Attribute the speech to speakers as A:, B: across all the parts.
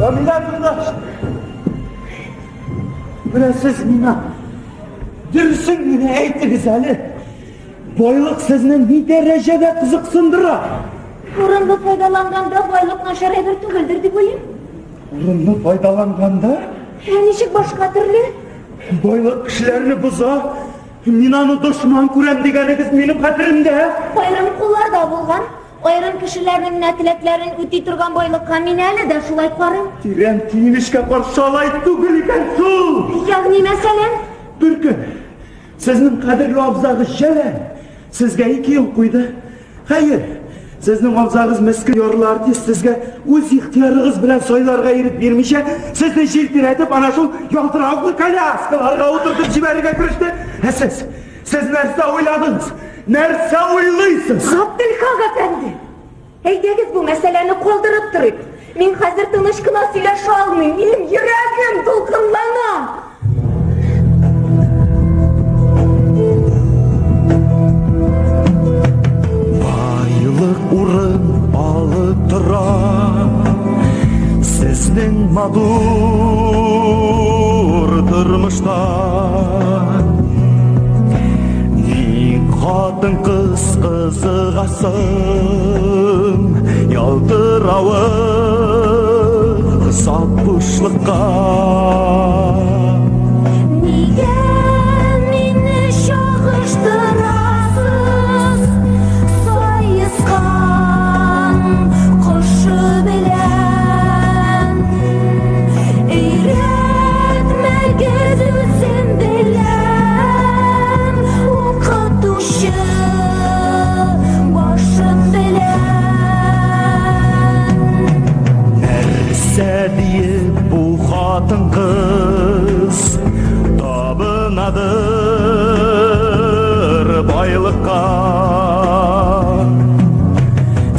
A: Камилә туташ! Менә сез миңа дөресен генә әйтегез әле. Байлык сезне ни дәрәҗәдә кызыксындыра?
B: Урынлы файдаланганда байлык начар әйбер түгелдер дип уйлыйм.
A: Урынлы файдаланганда?
B: Ә ничек башка төрле?
A: Байлык кешеләрне боза. Мин аны дошман күрәм дигәнегез минем хәтеремдә.
B: Аерым кулларда булган, аерым кешеләрнең генә теләкләрен үти торган байлыкка мин әле дә шулай карыйм.
A: Тирән киенешкә каршы алай түгел икән шул.
B: Ягъни мәсәлән?
A: Бер көн сезнең кадерле абзагыз Җәләл сезгә ике ел куйды. Хәер, сезнең абзагыз мескен ярлы артист сезгә үз ихтыярыгыз белән сайларга ирек бирмичә, сезне җилтерәтеп, ана шул ялтыравыклы коляскаларга утыртып җибәрергә кереште. Ә сез, сез нәрсә уйладыгыз? Нәрсә уйлыйсыз?
B: Габделхак әфәнде, әйдәгез бу мәсьәләне калдырып торыйк. Мин хәзер тыныч кына сөйләшә алмыйм. Минем йөрәгем дулкынлана.
C: Байлык урын алып тора Сезнең матур тормышта. Ник хатын-кыз кызыгасың Ялтыравык сап бушлыкка?
B: Нигә мине чагыштырасыз саескан кошы белән? Өйрәтмәгез, үзем беләм, укытучы башым белән.
C: Нәрсә диеп бу хатын-кыз табынадыр байлыкка?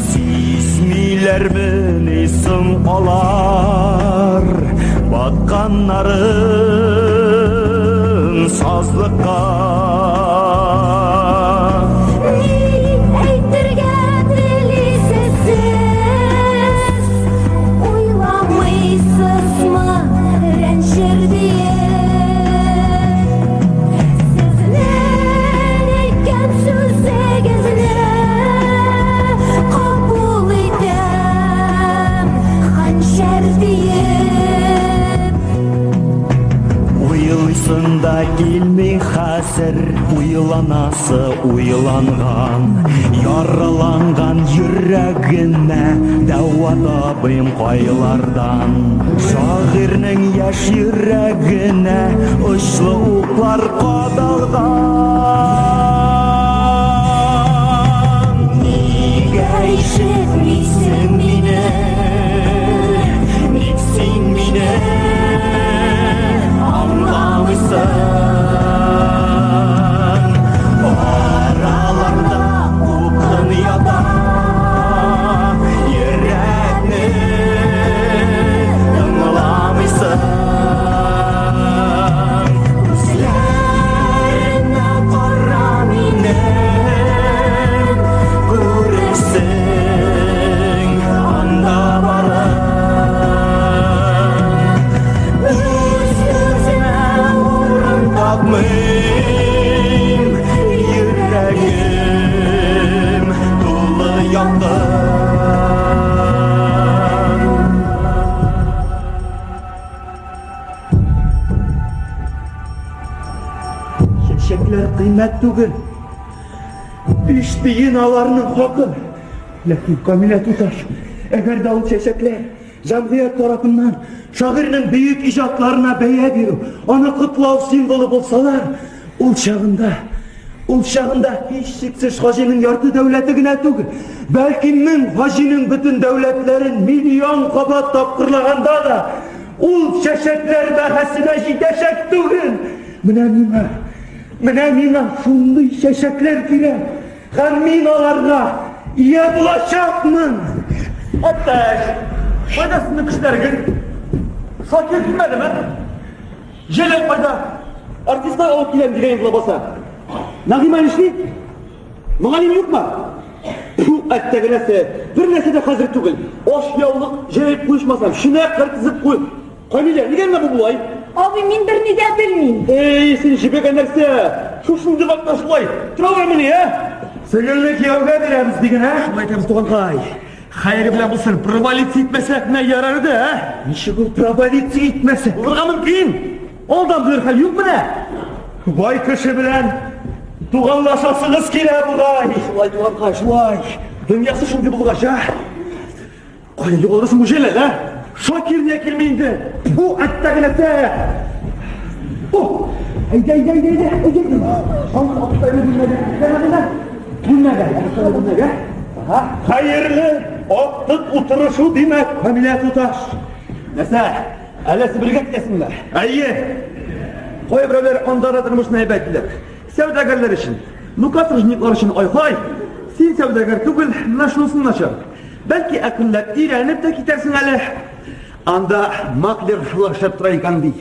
C: Сизмиләрмени соң алар батканнарын сазлыкка?
B: Ни әйтергә телисез сез? Уйламыйсызмы рәнҗер диеп? Сезнең әйткән сүзегезне кабул итәм, хәнҗәр диеп.
C: Уйлыйсың да килми хәзер, уйланасы уйланган. Яраланган йөрәгемә дәва табыйм кайлардан? Шагыйрьнең яшь йөрәгенә очлы уклар кадалган.
B: Нигә ишетмисең мине?
C: Ник син мине аңламыйсың? Араларда упкын ята, йөрәкне тыңламыйсың.
B: Күзләренә кара минем,
C: Күрерсең анда барын.
B: Үз-үземә урын
C: тапмыйм, йөрәгем тулы ялкын.
A: Чәчәкләр кыйммәт түгел. Биш тиен аларның хакы. Ләкин Камилә туташ, әгәр дә ул чәчәкләр җәмгыять тарафыннан шагыйрьнең бөек иҗатларына бәя бирү, аны котлау символы булсалар, ул чагында, ул чагында һичшиксез Хаҗиның ярты дәүләте генә түгел, бәлки мең Хаҗиның бөтен дәүләтләрен миллион кабат тапкырлаганда да ул чәчәкләр бәһасенә җитәчәк түгел. Менә миңа, менә миңа шундый чәчәкләр кирәк. Һәм мин аларга ия булачакмын.
D: Әттәш, кайда сезнең кешеләрегез? Шакир килмәдеме? Җәләл кайда? Артистлар алып киләм дигән иде лабаса. Нәгыймә нишли? Мөгаллим юкмы? Фу, әттәгенәсе, бер нәрсә дә хәзер түгел. Ашъяулык җәеп куешмасам, чынаяк кертезеп куй. Камилә, нигә менә бу болай?
B: Абый, мин берни дә белмим.
D: Эй, син җебегән нәрсә? Шушындый вакытта шулай торалармыни, ә?
A: Сеңелне кияүгә бирәбез диген, ә?
D: Шулай итәбез, туганкай. Хәере белән булсын, провалиться итмәсәк менә ярар иде, ә?
A: Ничек ул провалиться итмәсә?
D: Булырга мөмкин. Алдан белер хәл юк менә.
A: Бай кеше белән туганлашасыгыз килә бугай.
D: Шулай, туганкай, шулай. Дөньясы шундый булгач, ә? Кая югалды соң бу Җәләл, ә? Шакир нигә килми инде? Бу әттәгенәсә! О! Әйдә, әйдә, әйдә, әйдә, әйдә. Ал, абыстайны бүлмәгә. Бүлмәгә. Бүлмәгә, абыстайны бүлмәгә. Ага.
A: Хәерле актык утырышу димәк, Камилә туташ.
D: Нәрсә? Әллә Себергә китәсеңме?
A: Әйе.
D: Кайберәүләр анда да тормышны әйбәт диләр. Сәүдәгәрләр өчен. Ну, каторжниклар өчен ай-һай. Син сәүдәгәр түгел, менә шунысы начар. Бәлки әкренләп өйрәнеп тә китәрсең әле. Анда маклерлар эшләп тора икән ди.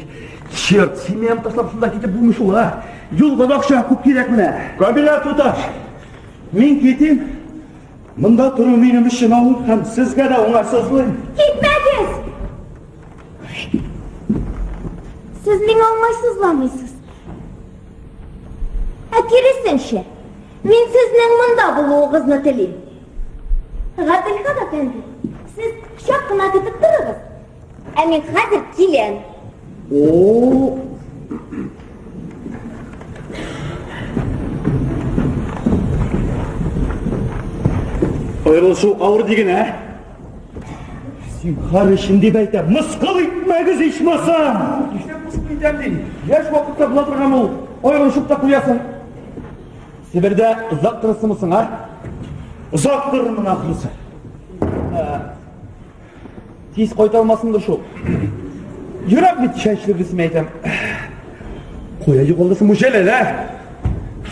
D: Черт, семьям ташлап шунда китеп булмый шул, а? Юлга да акча күп кирәк менә.
A: Камилә туташ, мин китим. Монда тору минем өчен авыр һәм сезгә дә уңайсызлый.
B: Китмәгез! Сез миңа уңайсызламыйсыз. Ә киресенчә, мин сезнең монда булуыгызны телим. Габделхак әфәнде, сез чак кына көтеп торыгыз. Ә мин хәзер киләм.
D: О!
A: Аерылышу авыр диген, ә? Зинһар өчен дип әйтәм, мыскыл итмәгез ичмасам!
D: Нишләп мыскыл итәм ди? Яшь вакытта була торган ул. Аерылышып та куясың. Себердә озак торасыңмы соң, а?
A: Озак торырмын ахрысы.
D: Тиз кайта алмасыңдыр шул. Йөрәк бит чәчле рәсми әйтәм. Кая югалды соң бу Җәләл, ә?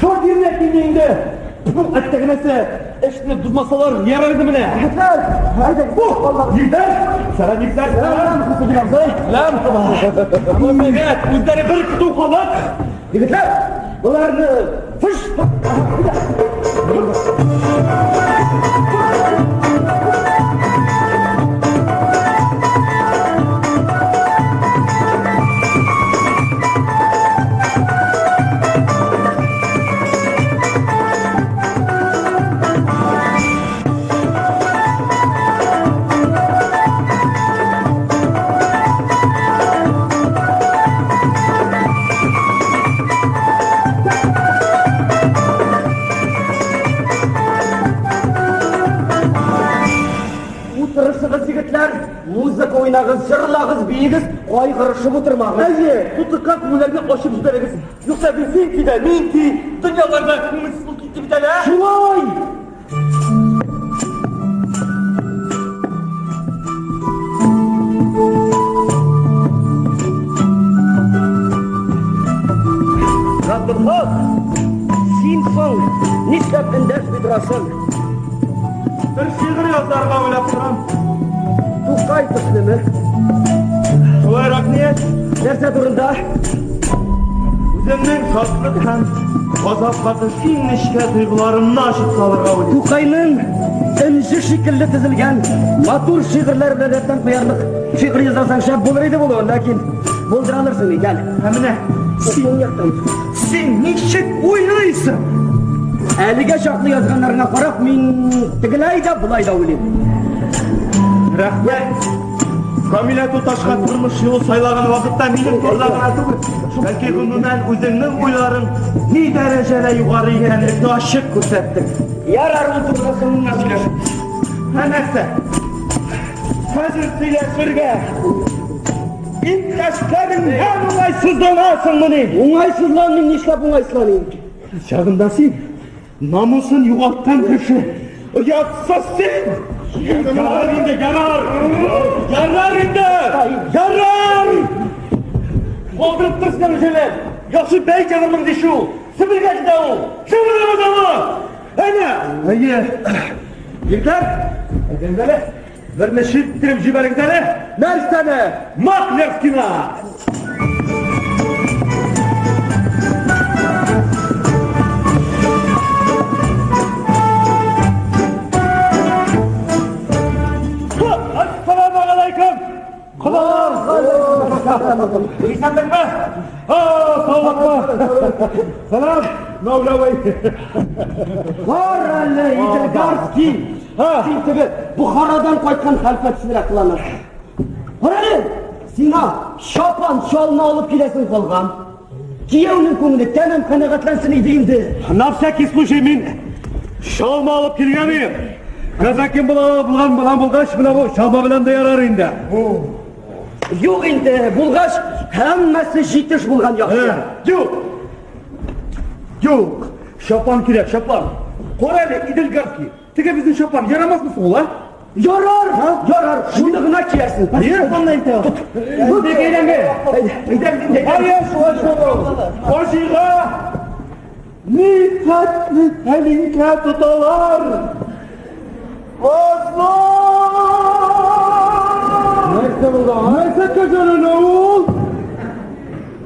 D: Шул җиренә килде инде. Бу әттәгенәсе эшне бозмасалар ярар иде менә.
A: Егетләр, әйдә, бу,
D: Егетләр, сәлам егетләр, сәлам. Сәлам. Сәлам. Үзләре бер көтү халык.
A: Егетләр, боларны фыш.
E: Утырышыгыз, егетләр, музыка уйнагыз, җырлагыз, биегез, кайгырышып утырмагыз.
D: Әйе, тутыкка күңелләрне ачып җибәрегез. Юкса бит син ки дә, мин ки, дөньяларда күңелсез булып китте бит әле, ә?
E: Шулай! Габделхак, син соң нишләп эндәшми торасың?
A: Бер шигырь язарга уйлап торам.
E: Тукай төслеме?
A: Шулайрак ният.
E: Нәрсә турында?
A: Үземнең шатлык һәм газап катыш иң нечкә тойгыларымны ачып салырга уйлыйм.
E: Тукайның энҗе шикелле тезелгән матур шигырьләр белән рәттән куярлык шигырь язсаң шәп булыр иде булуын, ләкин булдыра алырсың микән?
A: Ә менә
E: син яктан.
A: Син ничек уйлыйсың?
E: Әлегә чаклы язганнарыңа карап, мин тегеләй дә, болай да уйлыйм.
A: Рәхмәт. Камилә туташка тормыш юлы сайлаган вакытта минем турыда гына түгел, бәлки гомумән үзеңнең уйларың ни дәрәҗәдә югары икәнлекне ачык күрсәттең.
E: Ярар, ул турыда соңыннан сөйләшербез.
A: Ә нәрсә? Хәзер сөйләшергә. Иптәшләреңнән уңайсызланасыңмыни?
E: Уңайсызланмыйм, нишләп уңайсызланыйм?
A: Чагында син намусын югалткан кеше. Оятсыз син! Ярар инде, ярар! Ярар инде! Ярар!
D: Калдырып торсын әле Җәләл. Яхшы бәйт язырмын ди шул. Себергә китә ул. Себергә аны! Әнә!
A: Әйе.
D: Егетләр, әйдәгез әле. Берне читтереп җибәрегез әле. Нәрсәне? Маклерскина! Исәнлекме? Саулыкмы? Сәлам, Мәүләвәй.
E: Бар әле, Иделгарский. Син теге Бухарадан кайткан хәлфә төслерәк кыланасың. Кара әле, сиңа чапан, чалма алып киләсең калган. Кияүнең күңеле тәмам канәгатьләнсен иде инде.
D: На всякий случай мин чалма алып килгән идем. Казакин була булган булган булгач, менә бу чалма белән дә ярар инде.
E: Юк инде, булгач, һәммәсе җитеш булган яхшы.
D: Юк. Юк. Чапан кирәк, чапан. Кара әле, Иделгарский. Теге безнең чапан ярамасмы соң ул, а?
E: Ярар, ярар, шуны гына киярсең.
D: Чапанны әйтә. Әйдә, шулай шул. Хаҗига ни хәтле тәлинкә тоталар. Нәрсә булды? Нәрсә көзәнелә ул?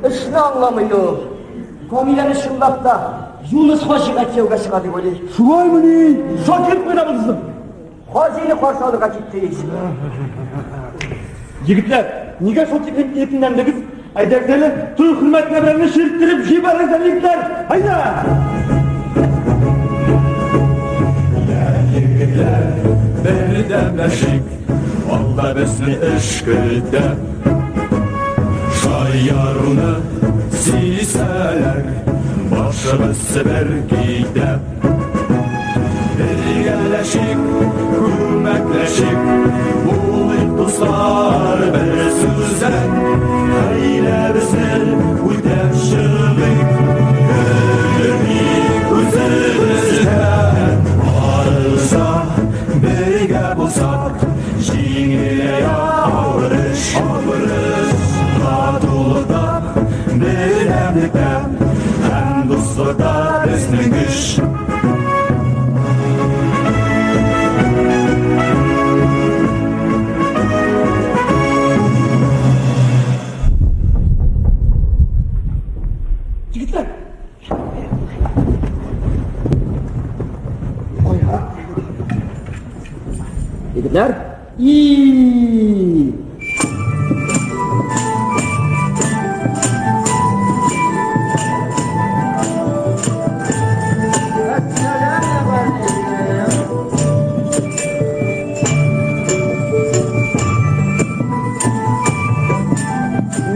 E: Эшне аңламый ул. Камиләне чынлап та Юныс хаҗига кияүгә чыга дип уйлый.
D: Шулаймыни? Шакир кайда булсын?
E: Хаҗины каршы алырга китте ич.
D: Егетләр, нигә шул тиклем иркенләндегез? Әйдәгез әле, туй хөрмәтенә берәрне чирттереп җибәрегез әле, егетләр! Әйдә!
C: Егетләр, бердәмләшик, Алла безне эш көтә. Шаяруны сизсәләр, башыбыз бер китә. Бергәләшик, күмәкләшик, булыйк дуслар бер сүздән. Хәйләбезне үтәп чыгыйк, көлдермик үзебездән. Барыбыз да бергә булсак, җиңелә авыр эш, авыр эш. Татулыкта, бердәмлектә һәм дуслыкта безнең көч.
E: Егетләр! Егетләр! И!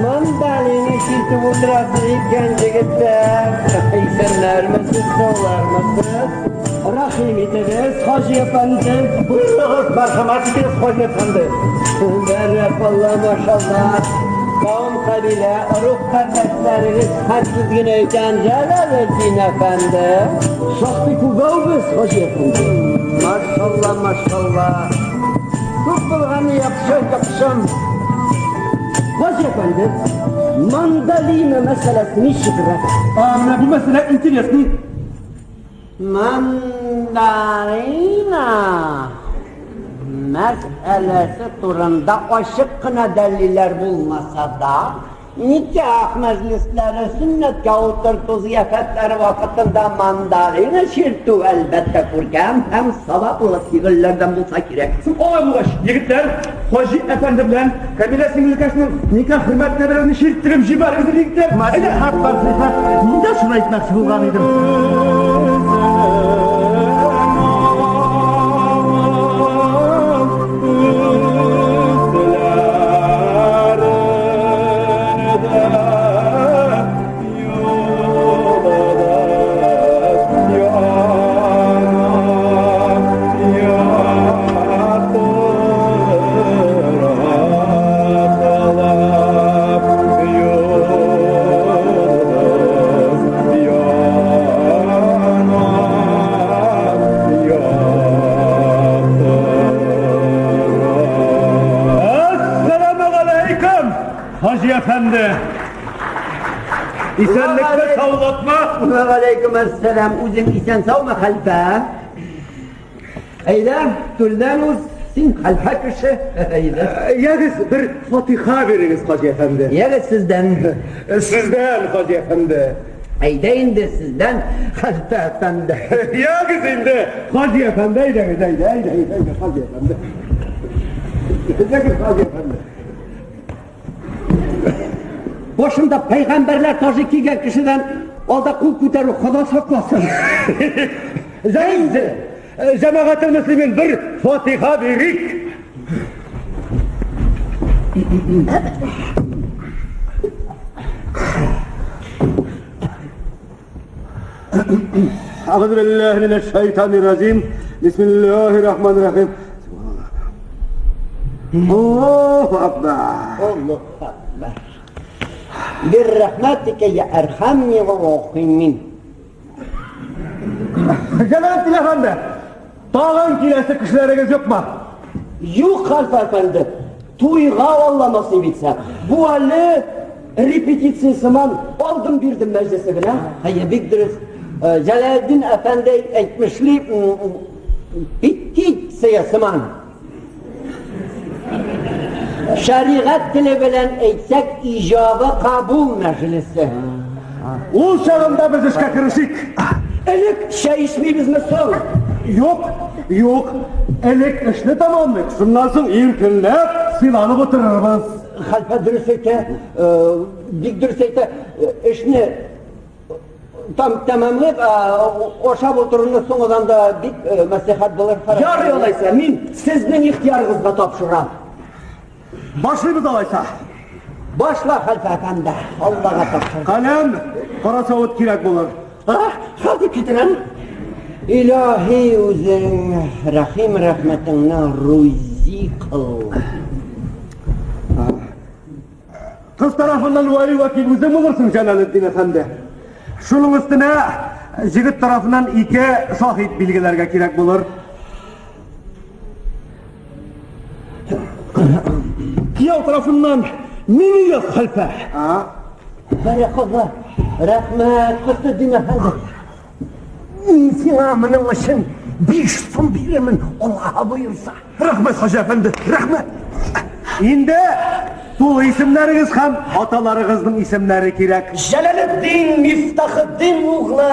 A: Mandalina çirkin oturasın икән егетләр. Исәннәрмесез, саулармысыз?
E: Рәхим итегез, Хаҗи әфәнде.
D: Buyurunuz, merhamet ediniz Hacı Efendi.
A: Barakallah maşallah. Kavim kabile, ruh kardeşleriniz hadsiz gene икән. Җәләлетдин әфәнде.
E: Шактый күбәү без, Хаҗи әфәнде.
A: Maşallah maşallah. Күп булганы яхшы, яхшым.
E: Хаҗи әфәнде, мандолина мәсьәләсе ничегрәк?
D: А, менә бу мәсьәлә интересный.
A: Мандарина мәсьәләсе турында ачык кына дәлилләр булмаса да, никах мәҗлесләре, сөннәткә утырту зыяфәтләре вакытында мандарина чиртү әлбәттә күркәм һәм саваплы фигыльләрдән булса кирәк.
D: Соң алай булгач, егетләр, Хаҗи әфәнде белән Камилә сеңелкәшнең никах хөрмәтенә берәрне чирттереп җибәрегез әле, егетләр. Әйдә!
A: Мәслихәт, мәслихәт. Мин дә шуны әйтмәкче булган идем.
D: Әссәламү галәйкүм, Хаҗи әфәнде. Исәнлекме, саулыкмы?
A: Вә галәйкүм әссәлам. Үзең исән саумы, хәлфә? Әйдә, түрдән уз. Син хәлфә кеше. Әйдә.
D: Ягез, бер фатиха бирегез, Хаҗи әфәнде.
A: Ягез сездән.
D: Сездән, Хаҗи әфәнде.
A: Әйдә инде сездән, хәлфә әфәнде.
D: Ягез инде, Хаҗи әфәнде, әйдәгез, әйдә, әйдә, әйдә, әйдә, Хаҗи әфәнде. Ягез, Хаҗи әфәнде.
E: Башында пәйгамбәрләр таҗы кигән кешедән алда кул күтәрү Хода сакласын.
A: Зәйнзе, җәмәгател мөслимин бер фатиха бирик. أعوذ بالله من الشيطان الرجيم بسم الله الرحمن الرحيم الله أكبر
E: الله أكبر برحمتك يا أرحم الراحمين
A: Җәләлетдин әфәнде, тагын киләсе кешеләрегез юкмы?
E: Юк, хәлфә әфәнде, туйга Алла насыйп итсә. Бу әле репетиция сыман алдым бирдем мәҗлесе генә. Әйе, бик дөрес. Җәләлетдин әфәнде әйтмешли, петиция сыман. Шәригать теле белән әйтсәк, иҗабы кабул мәҗлесе.
A: Ул чагында без эшкә керешик.
E: Элек чәй эчмибезме соң?
A: Юк, юк. Элек эшне тәмамлыйк, шуннан соң иркенләп сыйланып утырырбыз.
E: Хәлфә дөрес әйтә, бик дөрес әйтә. Эшне Там тәмамлыйк, ашап утыруны соңыдан да бик мәслихәт булыр. Ярый алайса, мин сезнең ихтыярыгызга тапшырам.
A: Башлыйбыз алайса.
E: Башла, хәлфә әфәнде. Аллага тапшыр.
A: Каләм, кара савыт кирәк булыр.
E: Хәзер китерәм. Илаһи үзең рәхим рәхмәтеңне рузи кыл.
A: Кыз тарафыннан вәли вәкил үзең булырсың, Җәләлетдин әфәнде. Шуның өстенә җегет тарафыннан ике шаһит билгеләргә кирәк булыр.
D: Кияү тарафыннан мине яз, хәлфә.
E: Бәрәкалла, рәхмәт, Хөснетдин әфәнде. Мин сиңа моның өчен 5 сум бирермен, Аллаһ боерса.
A: Рәхмәт, Хаҗи әфәнде, рәхмәт. Инде тулы исемнәрегез һәм аталарыгызның исемнәре кирәк.
E: Җәләлетдин Мифтахетдин углы.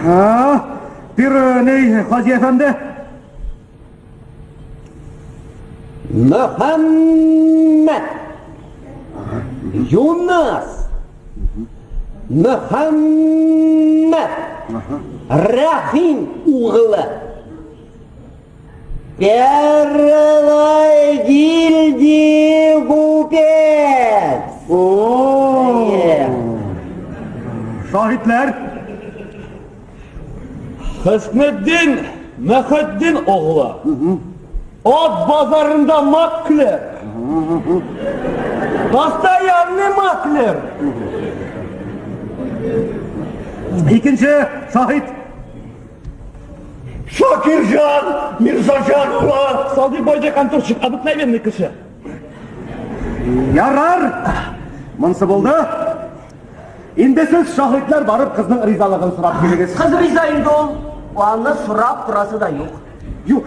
A: Ха, бир ни, Хаҗи әфәнде?
E: Мөхәммәт Юныс Мөхәммәт Рәхим углы Первой гильдии купец.
A: О! Шаһитләр!
D: Хөснетдин Мөхетдин оглы. Ат базарында маклер. Постоянный маклер.
A: Икенче шаһит.
D: Шакирҗан Мирзаҗан улы. Садыйк байда конторщик, обыкновенный кеше.
A: Ярар. Монсы булды. Инде сез шаһитләр барып кызның ризалыгын сорап килегез.
E: Кыз риза инде ул. Аны сорап торасы да юк.
A: Юк,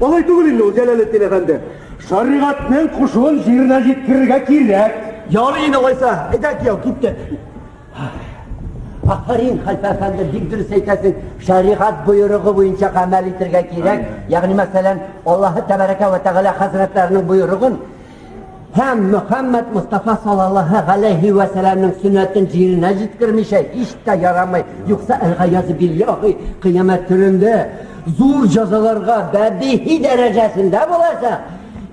A: алай түгел инде ул, Җәләлетдин әфәнде. Шәригатьнең кушуын җиренә җиткерергә кирәк.
D: Ярый инде алайса. Әйдә, кияү, киттек.
E: Афәрин, хәлфә әфәнде, бик дөрес әйтәсең. Шәригать боерыгы буенча гамәл итергә кирәк. Ягъни мәсәлән, Аллаһы тәбәрәкә вә тәгалә хәзрәтләренең боерыгын Һәм Мөхәммәд Мостафа саллаллаһы галәйһи вә сәләмнең сөннәтен җиренә җиткермичә һич тә ярамый. Юкса әл-гаязы биллаһи кыямәт көнендә зур җәзаларга бәдиһи дәрәҗәсендә булачак.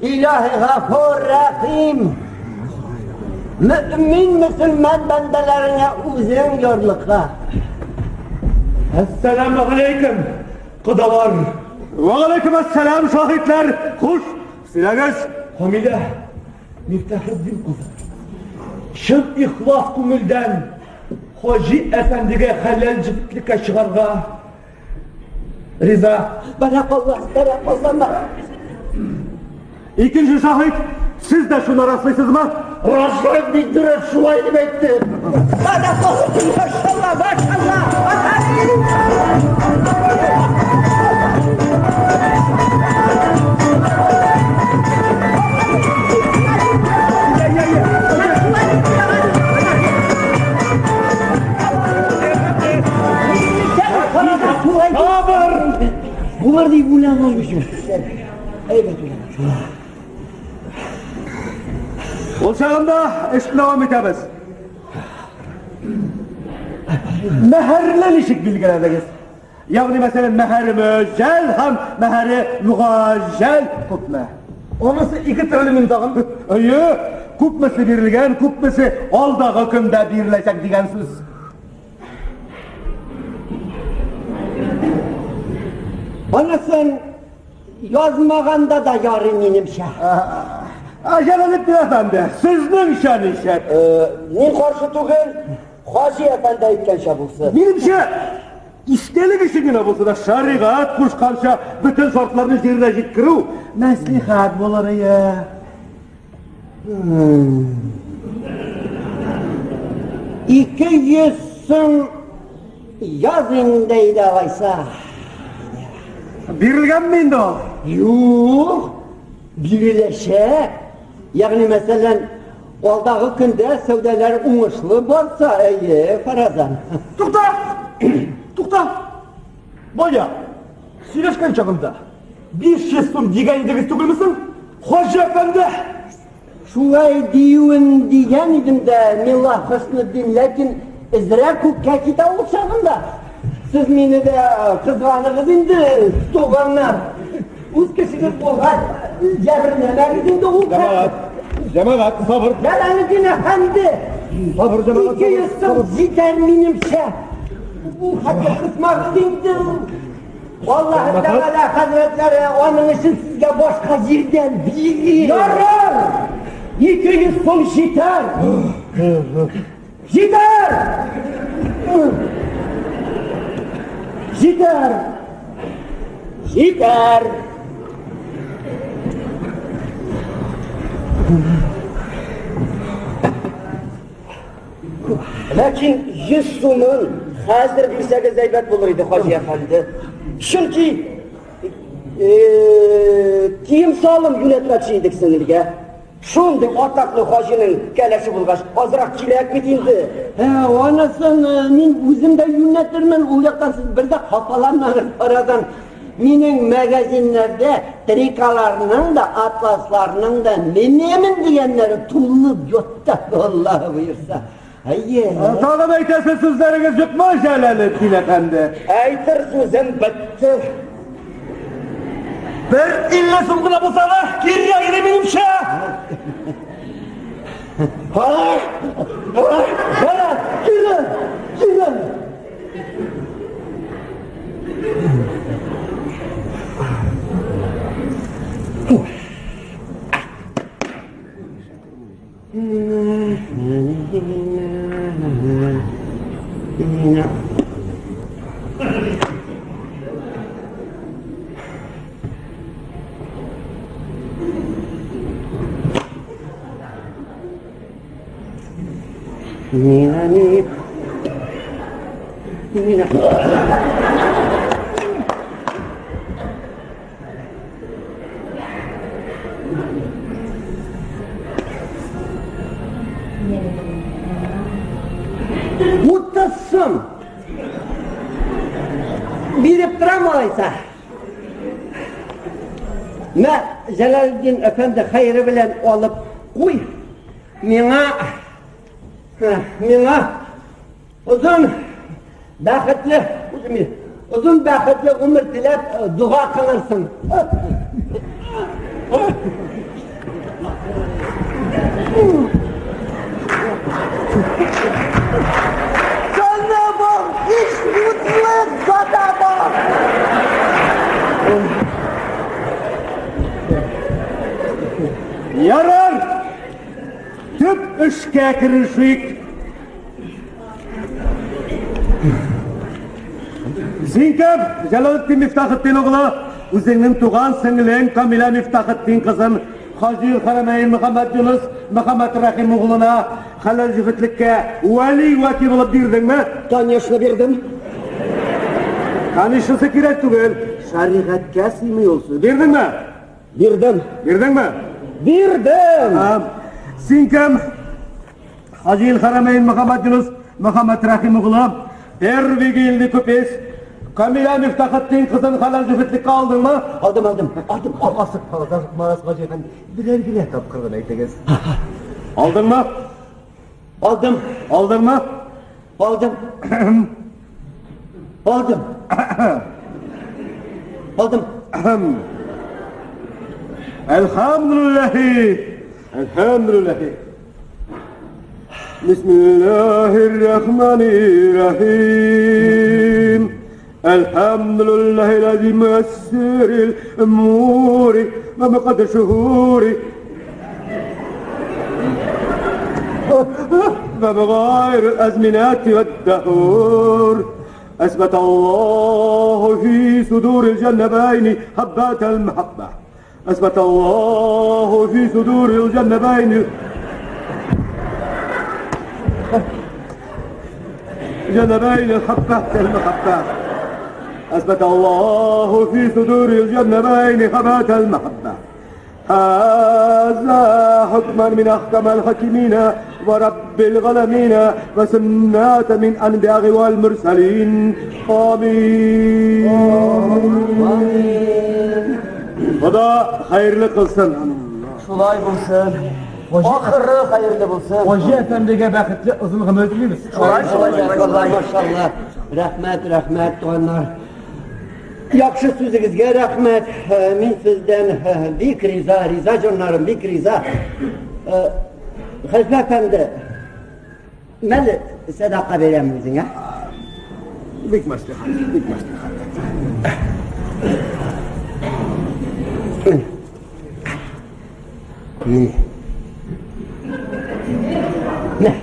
E: Илаһи Гафур Рәхим. Мөэмин мөселман бәндәләреңә үзең ярлыка.
D: Әссәламу алейкум, кодалар.
A: Вә алейкум әссәлам, шаһитләр. Хуш, Сөйләгез!
D: Камилә Мифтахетдин кызы, чын ихлас күңелдән Хаҗи әфәндегә хәләл җефетлеккә чыгарга риза.
E: Бәрәкалла, бәрәкалла.
A: Икенче шаһит, сез дә шуны раслыйсызмы?
D: Раслыйм, бик дөрес, шулай дип әйтте.
E: Бәрәкалла, машалла, машалла.
D: Сабыр!
E: Булыр дип уйламадым. Әйбәт уйламадым.
A: Ул чагында эшне дәвам итәбез. Мәһәрне ничек билгеләдегез? Ягъни, мәсәлән, мәһәре мөәҗҗәл һәм мәһәре мөгаҗҗәл күпме?
D: Анысы ике төрле мин тагын.
A: Әйе, күпмесе бирелгән, күпмесе алдагы көндә биреләчәк дигән сүз.
E: Анысын язмаганда да ярый минемчә.
A: Җәләлетдин әфәнде, сезнеңчә ничек?
E: Мин каршы түгел, Хаҗи әфәнде әйткәнчә булсын.
A: Минемчә, истәлек өчен генә булса да шәригать кушканча бөтен шартларны җиренә җиткерү мәслихәт булыр ие.
E: 200 сум яз инде әйдә алайса.
A: Бирелгәнме инде ул?
E: Юк, биреләчәк. Ягъни, мәсәлән, алдагы көндә сәүдәләр уңышлы барса, әйе, фаразан.
D: Тукта! Тукта! Бая, сөйләшкән чагында 500 сум дигән идегез түгелме соң? Хаҗи әфәнде!
E: Шулай диюен дигән идем дә, мелла Хөснетдин, ләкин эзрәк күккә китә ул чагында. Сез мине дә кызганыгыз инде, туганнар. Үз кешегез булгач, җәберләмәгез инде ул.
A: Җәмәгать, җәмәгать, сабыр.
E: Җәләлетдин әфәнде!
A: Сабыр, җәмәгать,
E: 200 сум җитәр минемчә. Бу хәтле кысмагыз инде. Аллаһы Тәгалә хәзрәтләре аның өчен сезгә башка җирдән бирер.
A: Ярар! 200 сум җитәр! Җитәр! Җитәр!
E: Җитәр! Ләкин 100 сумын хәзер бирсәгез әйбәт булыр иде, Хаҗи әфәнде. Чөнки кием-салым юнәтмәкче идек сеңелгә. Шундый атаклы хаҗиның кәләше булгач, азрак кирәк бит инде. Ә, анысын мин үзем дә юнәтермен, ул яктан сез бер дә хафаланмагыз, арадан. Минем магазиннарда трикаларның да, атласларның да менәмен дигәннәре тулып ятты, Аллаһ боерса. Әйе.
A: Тагын әйтәсе сүзләрегез юкмы, Җәләлетдин әфәнде?
E: Әйтер сүзем бетте.
D: Бер 50 сум гына булса да, кирәк иде минемчә.
E: Ха! Ха! Кирәк! Кирәк! Нина, Нина. Нина. 30 сум. Биреп торам алайса. Мә, Җәләлетдин әфәнде хәере белән алып куй. Миңа миңа озын бәхетле озын бәхетле гомер теләп дога кылырсың. Җаныбым, иш утлы зада бар.
A: Ярар! Төп эшкә керешик. Син кем? Җәләлетдин Мифтахетдин углы, үзеңнең туган сеңлең Камилә Мифтахетдин кызын Хаҗи Хәрәмәйн Мөхәммәд Юныс Мөхәммәд Рәхим углына хәләл җефетлеккә вәли вәкил булып бирдеңме?
E: Конечно, бирдем.
A: Конечно, кирәк түгел. Шәригатькә сыймый ул сүз. Бирдеңме?
E: Бирдем.
A: Бирдеңме?
E: Бирдем.
A: Син кем? Хаҗи Хәрәмәйн Мөхәммәд Юныс Мөхәммәд Рәхим углы, первый гильдий купец, Камилә Мифтахетдин кызын хәләл җефетлеккә алдыңмы?
E: Алдым, алдым. Алдым.
A: Ашыкмагыз, ашыкмагыз, Хаҗи әфәнде. Берәр генә тапкыр гына әйтегез. Алдыңмы?
D: Алдым.
A: Алдыңмы?
D: Алдым. Алдым. Алдым.
A: Әлхәмдүлилләһи. Әлхәмдүлилләһи. Бисмиллаһир-рахманир-рахим. Әлхәмдүлилләһи ләзи мөәссирил умури ва муқаддир шуһури. وبغير الأزمنات والدهور أثبت الله في صدور الجنبين حبات المحبة أثبت الله في صدور الجنبين جنبين الحبات المحبة أثبت الله في صدور الجنبين حبات المحبة هذا حكما من أحكم الحاكمين ورب العالمين وسنة من أنبياء والمرسلين آمين. Худа хәерле кылсын.
E: Шулай булсын. Ахыры хәерле булсын.
D: Хаҗи әфәндегә бәхетле озын гомер телибез.
E: Шулай, шулай, шулай, машалла. Рәхмәт, рәхмәт, туганнар. Яхшы сүзегезгә рәхмәт. Мин сездән бик риза, риза җаннарым, бик риза. Хәлфә әфәнде, мәле сәдака бирәм үзеңә.
A: Бик мәслихәт, бик мәслихәт.
E: Менә. Менә.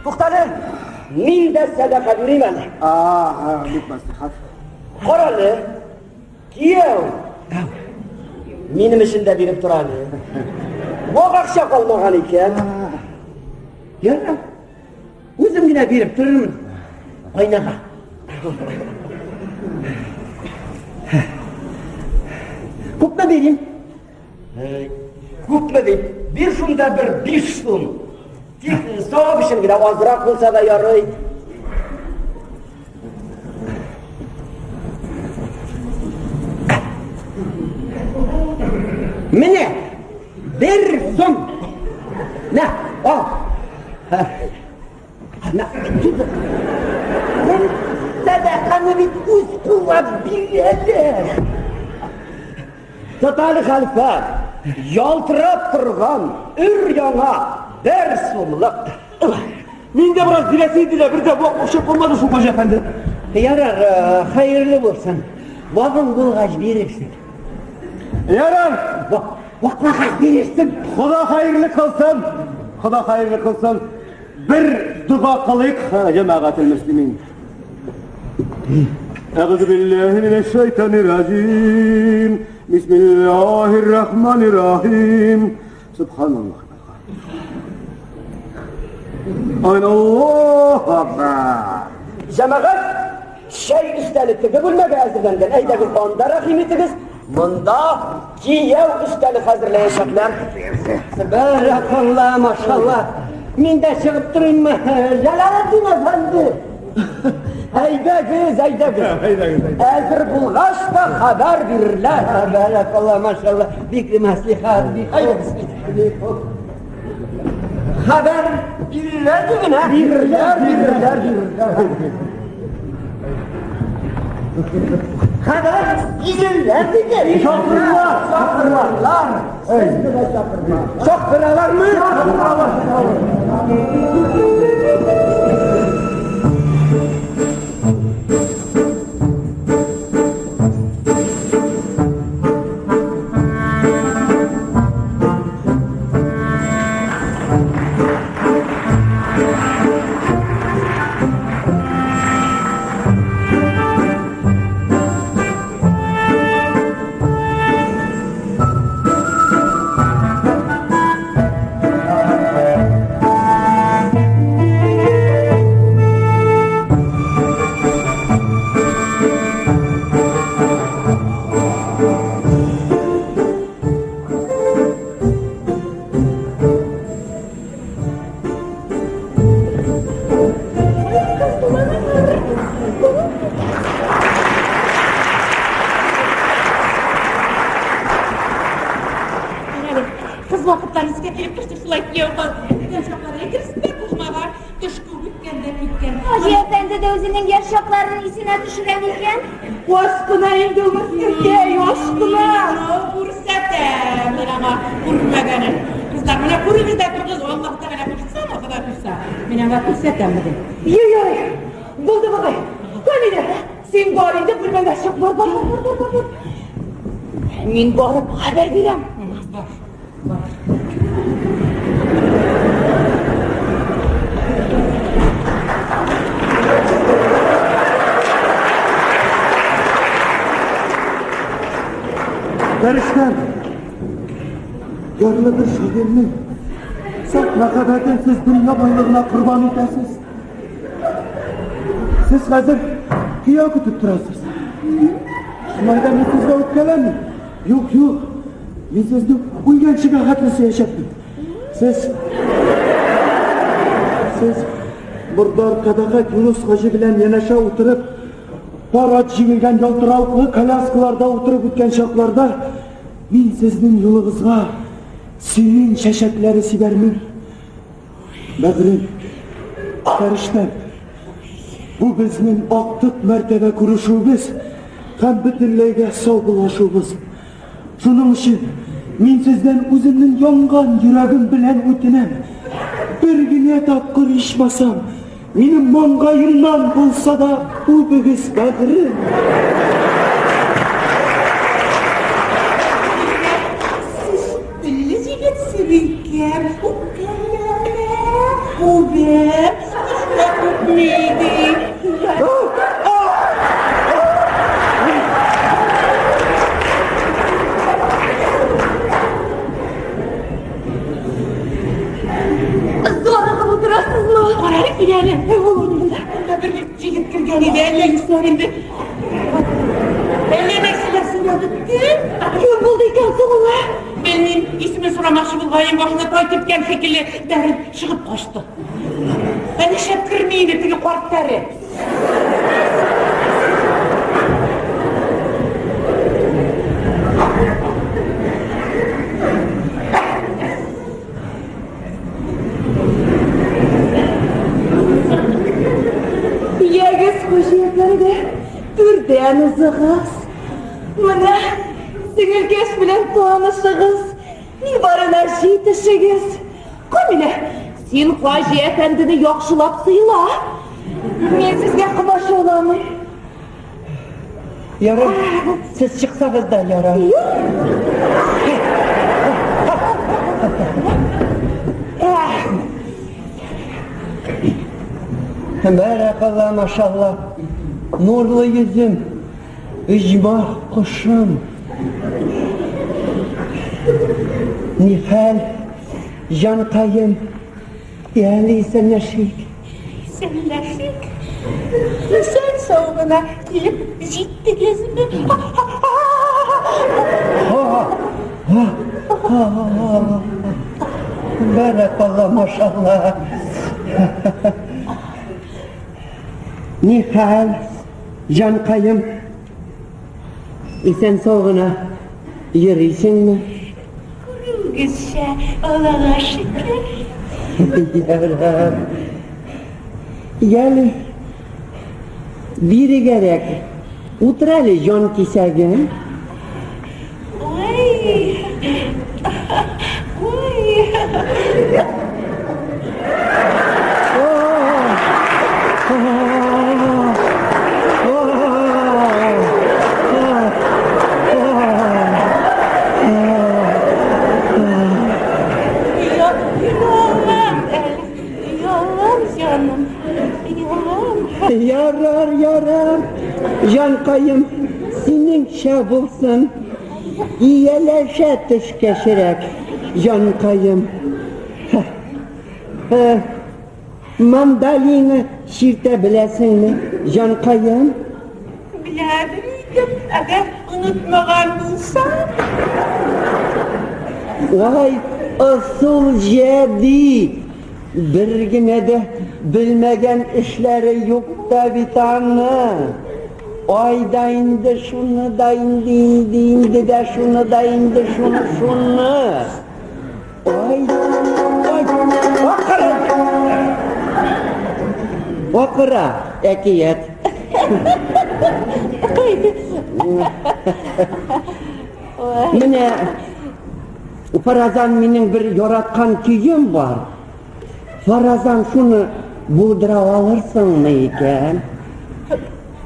E: Туктале, мин дә сәдака бирим әле.
A: А, бик мәслихәт.
E: Карале, кияү. Минем өчен дә биреп тор әле. Вак акча калмаган икән.
F: Ярар. Үзем генә биреп торырмын. Кайнага. Күпме бирим?
E: Күпме дип, бир шунда бер 5 сум. Тик савап өчен генә азрак булса да ярый.
F: Менә бер сум. Мә, ал. Мә,
E: Сәдаканы бит үз куллап бирәләр. Тоталь хәлфә, ялтырап торган өр-яңа бер сумлык.
D: Мин дә бераз бирәсе иде дә, бер дә вак акча калмады шул Хаҗи әфәнде.
F: Ярар, хәерле булсын. Вагың булгач бирерсең.
A: Ярар,
F: Ваклагач бирерсең.
A: Худа хәерле кылсын. Худа хәерле кылсын. Бер дога кылыйк, җәмәгател мөслимин. أعوذ بالله من الشيطان الرجيم بسم الله الرحمن الرحيم سبحان الله الله أكبر
E: Җәмәгать, чәй өстәле теге бүлмәгә әзерләнгән. Әйдәгез, анда рәхим итегез. Монда кияү өстәле хәзерләячәкләр.
F: Бәрәкалла, машалла. Мин дә чыгып торыйммы? Җәләлетдин әфәнде.
E: Әйдәгез, әйдәгез. Әзер булгач та хәбәр бирерләр.
F: Бәрәкалла, машалла. Бик мәслихәт, бик
E: Әйдәгез,
F: бик хуп.
E: Хәбәр бирерләр диген, ә? Бирерләр, бирерләр, бирерләр. Хәбәр бирерләр диген. Чакырырлар, чакырырлар. Чакыралармы? Чакыралар.
G: вакытлар искә килеп төште шулай кияү кайткан чаклар. Әйтерсең дә булмаган, төш күк үткән дә киткән.
B: Хаҗи әфәнде дә үзенең яшь чакларын исенә төшерә микән?
G: Ашкына инде ул мескенкәй, ашкына. Ну, күрсәтәм мин аңа күрмәгәнен. Кызлар, менә күрегез дә торыгыз, Аллаһ Тәгалә кушса, Ходай кушса, мин аңа күрсәтәм бүген.
H: Йой-йой, булды бугай. Камилә, син бар инде бүлмәңә чык, бар, бар, бар, бар, бар, бар. Мин барып хәбәр бирәм.
G: Бар, бар.
A: Фәрештәм, ярлы бер шагыйрьнең саф мәхәббәтен сез дөнья байлыгына корбан итәсез. Сез хәзер кияү көтеп торасыз. Шулай да мин сезгә үпкәләмим. Юк, юк. Мин сезне үлгәнчегә хәтле сөячәкмен. Сез Сез Мордар Кадагат Юнус хаҗи белән янәшә утырып, пар ат җигелгән ялтыравыклы коляскаларда утырып үткән чакларда мин сезнең юлыгызга сирень чәчәкләре сибәрмен. Бәгърем, фәрештәм, бу безнең актык мәртәбә күрешүебез һәм бөтенләйгә саубуллашуыбыз. Шуның өчен мин сездән үземнең янган йөрәгем белән үтенәм. Бер генә тапкыр ичмасам, минем маңгаемнан булса да үбегез, бәгърем.
G: Сез телле җегетсез икән, үпкәләмә, үбәм, нишләп үпми ди.
H: Зарыгып утырасызмы?
G: Карале, кил әле. Монда бер җегет кергән иде, әллә исәр инде. Әллә нәрсәләр сөйләп бетте.
H: Кем булды икән соң ул? ә?
G: Белмим, исемен сорамакчы булгаем, башына тай типкән шикелле, бәреп чыгып качты. Ә нишләп керми инде теге карт тәре?
H: Ягез, хуҗа әфәнде, түрдән узыгыз. Менә сеңелкәш белән танышыгыз. Ни барына җитешегез. Камилә, син хаҗи әфәндене яхшылап сыйла. Мин сезгә комачауламыйм.
E: Ярар, сез чыксагыз да ярар. Бәрәкалла, машалла. Нурлы йөзем, оҗмах кошым. Нихәл, җанкаем, әле исәнләшик.
G: Исәнләшик. Исән-сау гына килеп җиттегезме?
E: Бәрәкалла, машалла. Нихәл, җанкаем, исән-сау гына йөрисеңме?
G: Күрүегезчә, Аллага шөкер.
E: Ярар. Яле, бирегәрәк утыр әле, җан кисәгем.
G: Ой, ой. Ялам әле, ялам, җаным, ялам.
E: Ярар, ярар, җанкаем, синеңчә булсын. Ияләшә төшкәчрәк, җанкаем. Мандолина чиртә беләсеңме, җанкаем?
G: Беләдер идем, әгәр онытмаган булсам.
E: Вай, ысул җәдид! Бер генә дә белмәгән эшләре юк та бит аның. Ай да инде, шуны да инде, инде, инде дә шуны да инде, шуны, шуны.
F: Ай, ай, акыра. Акыра, әкият. Менә фаразан минем бер яраткан көем бар. Фаразан шуны булдыра алырсыңмы икән?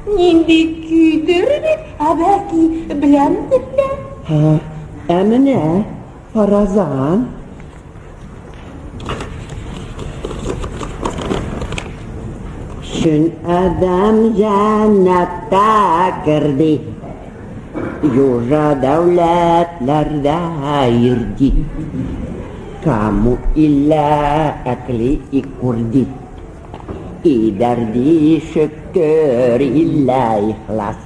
G: Нинди көйдер бит, ә бәлки беләмдер дә.
F: Ә менә фаразан. Чын адәм җәннәттә керде. Южа дәүләтләрдә йөрде. Каму иллә әкли и күрде. Идәрди шөкер иллә ихлас.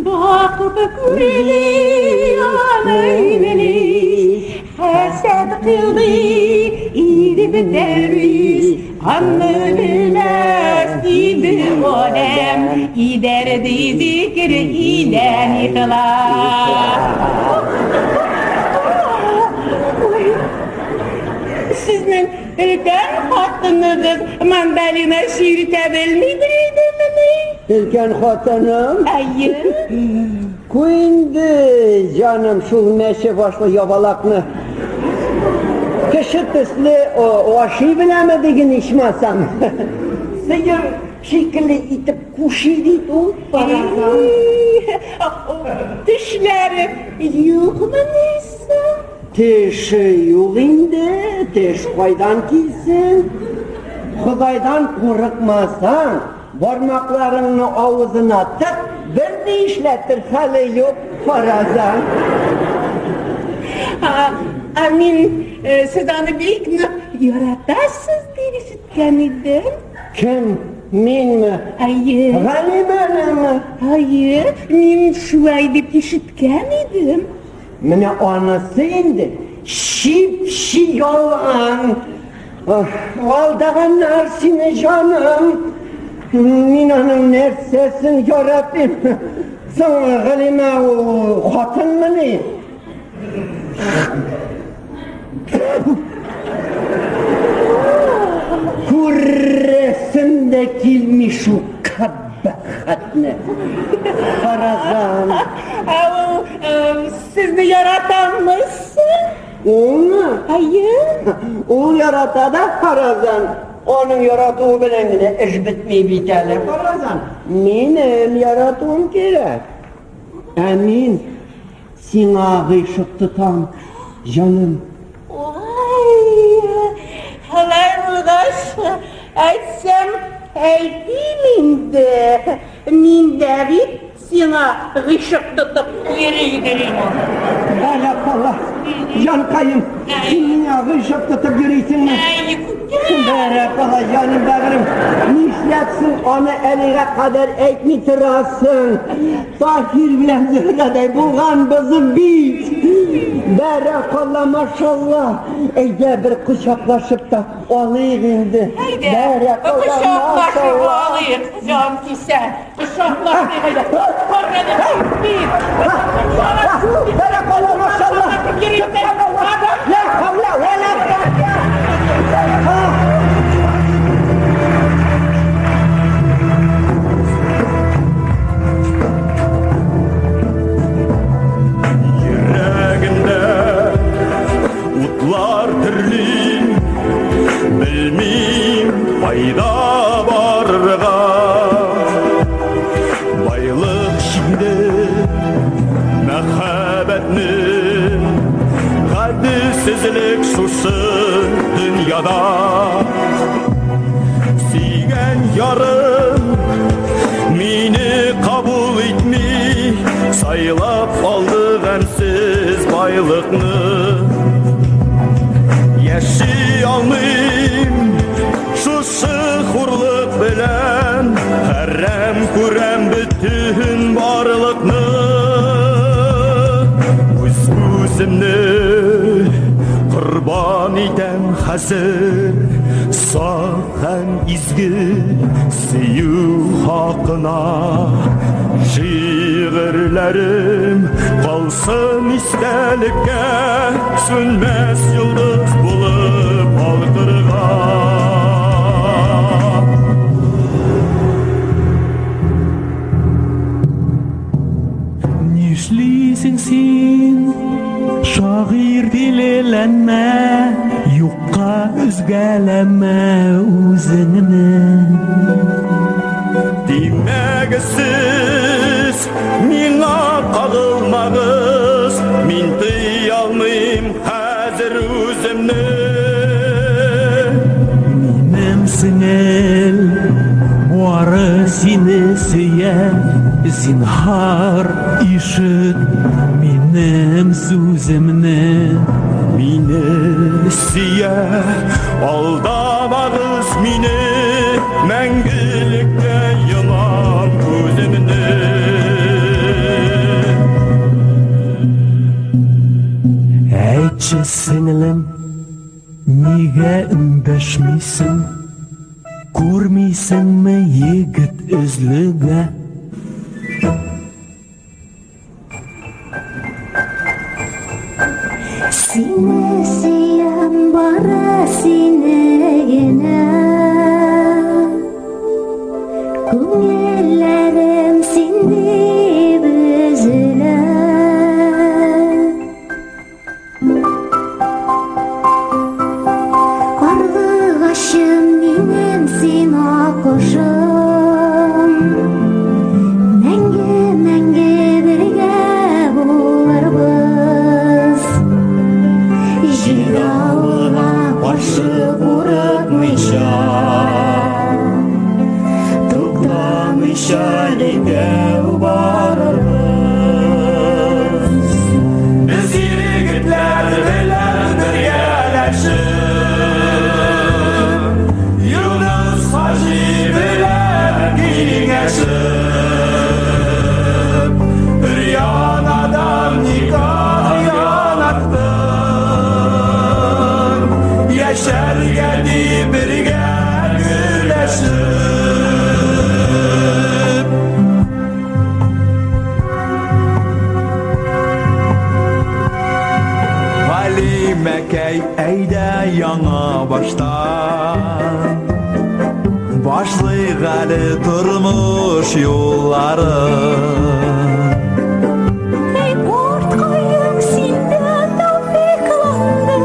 G: Бакып күрде аны иблис, хәсәд кылды иде дәрвиш, аны белмәс иде адәм, идәрди зикер илә ихлас. Сезнең өлкән хатыныгыз мандолина чиртә белмидер идемени?
F: Өлкән хатыным?
G: Әйе.
F: Куй инде, җаным, шул мәче башлы ябалакны. Кеше төсле ашый беләме диген ичмасам. Сыер шикелле итеп кушый бит ул.
G: Тешләре юкмыни соң?
F: Теше юк инде, теш кайдан килсен? Ходайдан курыкмасаң, бармакларыңны авызына тык, бер ни эшләтер хәле юк, фаразан.
G: Ә мин сез аны бик нык яратасыз дип ишеткән идем.
F: Кем? Минме?
G: Әйе.
F: Галимәнеме?
G: Әйе, мин шулай дип ишеткән идем.
F: Менә анысы инде чип-чи ялган. Алдаганнар сине, җаным. Мин аның нәрсәсен яратыйм? Соң Галимә ул хатынмыни? Күрәсем дә килми шул кабахәтне. Фаразан.
G: Ә ул сезне яратамы соң?
F: Улмы?
G: Әйе.
F: Ул ярата да, фаразан. Аның яратуы белән генә эш бетми бит әле, фаразан. Минем яратуым кирәк. Ә мин сиңа гыйшык тотам, җаным.
G: Ой, алай булгач, әйтсәм, әйтим инде. Мин дә бит сиңа гыйшык тотып йөри идем.
F: Бәрәкалла, җанкаем, син миңа гыйшык тотып йөрисеңме?
G: Әй, күптән.
F: Бәрәкалла, җаным бәгырем, нишләпсең аны әлегә кадәр әйтми торасың? Таһир белән Зөһрәдәй булганбыз бит. Бәрәкалла, машалла. Әйдә бер кочаклашып та алыйк инде.
G: Әйдә,
F: Бәрәкалла,
G: кочаклашып
F: машалла.
G: алыйк, җан кисә. Кочаклашыйк, әйдә. Караны бит.
F: Бәрәкалла, машалла. Ла хәүлә вә ла куәтә.
C: Йөрәгемдә утлар төрлим, белмим кайда барырга. Байлык җиңде мәхәббәтне, гаделсезлек шушы дөньяда. Сөйгән ярым мине кабул итми, сайлап алды гамьсез байлыкны. Яши алмыйм шушы хурлык белән, хәрам күрәм бөтен барлыкны. Үз үземне корбан итәм хәзер, саф һәм изге сөю хакына. Шигырьләрем калсын истәлеккә, сүнмәс йолдыз булып. балкырга.
A: Нишлисең син, шагыйрь тилеләнмә, юкка өзгәләмә үзеңне.
C: Тимәгез сез, миңа кагылмагыз, мин тыя алмыйм хәзер үземне.
A: Минем сеңел, бары сине сөя, зинһар ишет минем сүземне.
C: Мине сөя, алдамагыз мине, мәңгелеккә йомам күземне.
A: Әйтче, сеңлем, нигә эндәшмисең? Күрмисеңме егет өзлегә?
B: Сине сөям, бары сине генә. Күңелләрем син дип өзелә. Карлыгачым минем син аккошым. Мәңге, мәңге бергә булырбыз. Җил-давылга каршы курыкмыйча,
C: Туктамыйча икәү барырбыз. Без егетләр белән бергәләшеп, Юныс Хаҗи белән киңәшеп, Өр-яңадан никах янаттык, Яшәргә дип бергә гөрләшеп. Галимәкәй, әйдә яңа баштан башлыйк әле тормыш юлларын.
B: Эй, корткаем, синдә тәүфыйкланды.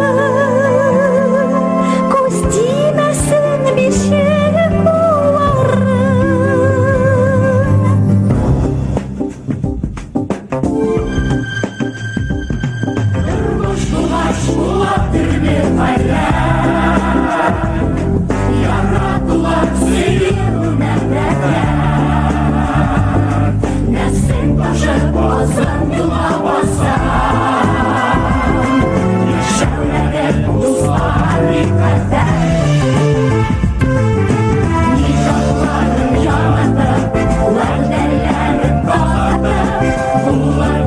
B: Күз тимәсен бишек куллары.
C: Тормыш булгач була төрле хәлләр, Яратулар, сөю, нәфрәтләр. Нәфсең ташып озын юлга бассаң, Яшәүләре дуслар микаддәр. Нишанларым яңартып, вәгъдәләрем тазартып, булыр